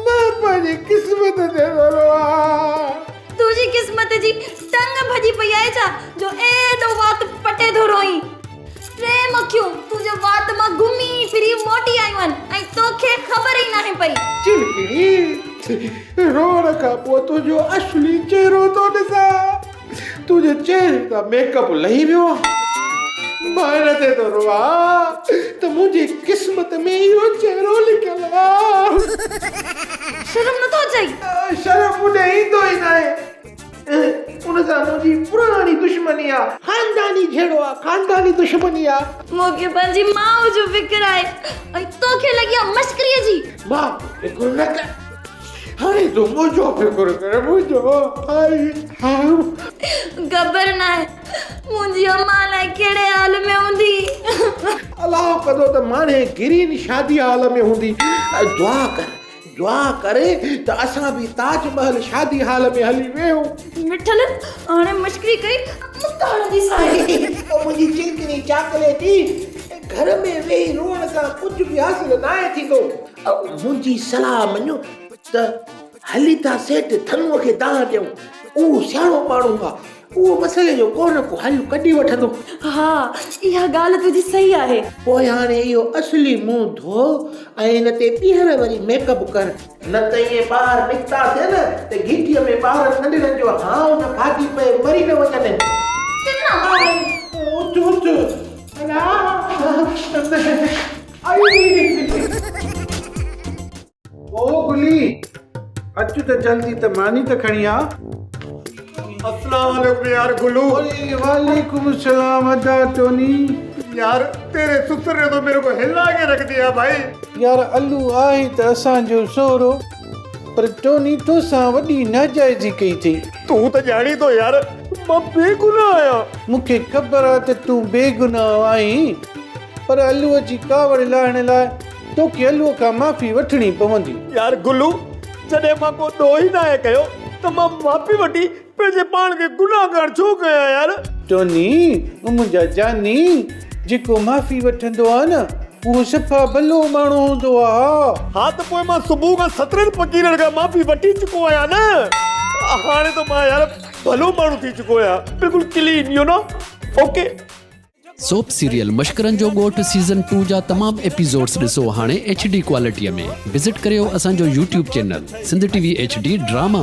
مان پنهنجي قسمت تي ٿو روئان. تنهنجي قسمت جي ٽنگ ڀڄي پئي آهي ڇا جو ايڏو وات پٽي ٿو روئين. ٽي مکيون تنهنجي وات مان گهمي ڦري موٽي آيون آهن ۽ توکي خبر ئي ناهي پئي. چلڪڻي، روئڻ کان پوء تنهنجو اصلي چهرو ٿو ڏسان. تنهنجي چهري تان ميڪ اپ لهي ويو آهي. مان ان تي ٿو روئان ته منهنجي قسمت ۾ اهو چهرو لکيل آهي. شرم نٿو اچئي؟ شرم مون ڏي ايندو ئي ناهي. ان سان منهنجي پراڻي دشمني آ. خانداني جهيڙو آ، خانداني دشمني آ. مون کي پنهنجي ماء جو فڪر آهي ۽ توکي لڳي آ مشڪريء جي. ماء جو فڪر نه ڪر، هاڻي تون منهنجو فڪر ڪر، منهنجو. آئي هاء. خبر ناهي منهنجي امان الائي ڪهڙي حال ۾ هوندي. الله ڪندو ته ماڻهي گرين شادي هال ۾ هوندي. دعا ڪر. دعا ڪر ته اسان به تاج محل شادي هال ۾ هلي ويهون. مٺل هاڻي مشڪري ڪئي مڪ هڻنديسانء. او منهنجي چلڪڻي چاڪليٽي، گهر ۾ ويهي روئڻ سان ڪجهه به حاصل ناهي ٿيندو. منهنجي صلاح مڃ ته هلي ٿا سيٺ ڌنوء کي دانهن ڏيون. اهو سياڻو ماڻهو آ. اهو مسئلي جو ڪو نه ڪو حل ڪڍي وٺندو. ها، اها ڳالهه تنهنجي صحيح آهي. پوء هاڻي اهو اصلي منهن ڌو ۽ ان تي ٻيهر وري ميڪ اپ ڪر. نه ته ائين ٻاهر نڪتاسين نه ته گهٽيء ۾ ٻارن ننڍڙن جو هانء نه ڦاٽي پئي مري نه وڃن. چنا! اٿ اٿ. الا! ائي! او گلي! اچ ته جلدي ته ماني ته کڻي آ. اسلام عليڪم يار گلو. وعليڪم السلام ادا ٽوني. يار تيري سسر ني تو ميري ڪو هلا ڪي رک ديا ڀائي. يار الو آهي ته اسان جو سهرو پر ٽوني توسان وڏي ناجائزي ڪئي اٿئي. تون ته ڄاڻين ٿو يار مان بيگناهه آهيان. مون کي خبر آ ته تون بيگناهه آهين پر الوء جي ڪاوڙ لاهڻ لاء توکي الوء کان معافي وٺڻي پوندي. يار گلو، جڏهن مان ڪو ڏوهه ئي ناهي ڪيو ته مان معافي وٺي پنهنجي پاڻ کي گناهگار ڇو ڪيان يار؟ ٽوني، او منهنجا جاني، جيڪو معافي وٺندو آ نه، اهو صفا ڀلو ماڻهو هوندو آ. ها. ها ته پوء مان صبح کان سترهن فقيرن کان معافي وٺي چڪو آهيان نه. هاڻي ته مان يار ڀلو ماڻهو ٿي چڪو آهيان، بلڪل ڪلين يو نو. اوڪي. سوپ سيريل مشڪرن جو ڳوٺ سيزن ٽو جا تمام ايپيسوڊس ڏسو هاڻي ايڇ ڊي ڪوالٽي ۾ وزٽ ڪريو اسان جو YouTube channel Sindh T V H D drama.